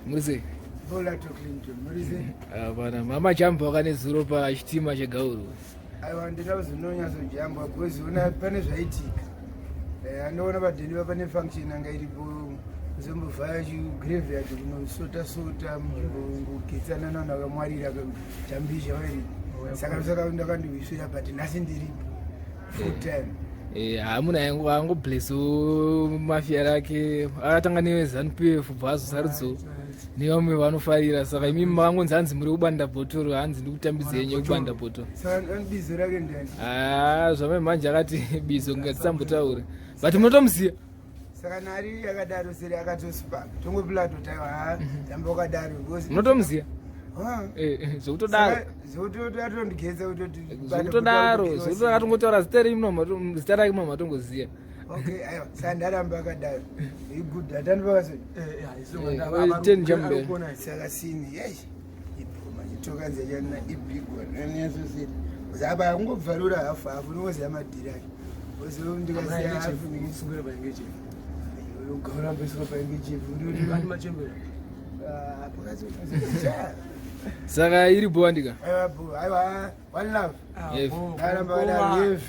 Muri sei? Bolato Clinton, muri sei? Hapana, mama jamba wakanezuro pachitima chegauru. Aiwa, ndina kuzononyatsojamba because ona pane zvaitika. Eh, andoona padheni pane function anga iripo kuzombovhaya chigraveyard kunosota sota muchimbogetsana navanhu vakamwarira jambizha vairi. Saka saka ndakandiwisira but nhasi ndiripo full time. Eh, hamuna yangu ango bless mafia rake akatanga neZanu PF bva azosarudzo nevamwe vanofarira saka imi mangonzi hanzi muri kubanda bhotoro hanzi ndikutambidza yenyu kubanda bhotoro. Saka bizo rake ndani? Ah, zvamai manje akati bizo ngatisambotaura but munotomuziva. Saka nari yakadaro seri akatospa tongopulato taiwa ha tamba wakadaro because Munotomuziva. Ha. Eh, eh, zvekutodaro. Zvokutotondigeza kutoti Zvekutodaro, zvekuti akatongotaura zita renyu zita rake muno matongoziva. Okay, aiwa, saka ndaramba akadaro. Igood, hatani pakaso. Ten jambere. Saka sini, yei. Ibhoma chitokanzi chana ibig one. Nanyasosiri. Zaba angobvarura hafu hafu unoziva madhiri acho. Ozo ndikasiya hafu ugaura mbeswa painge chefu. Ah, pakazo. Saka iri bho andika. Aiwa, bho, aiwa, one love. Yes. Ndaramba akadaro, heavy.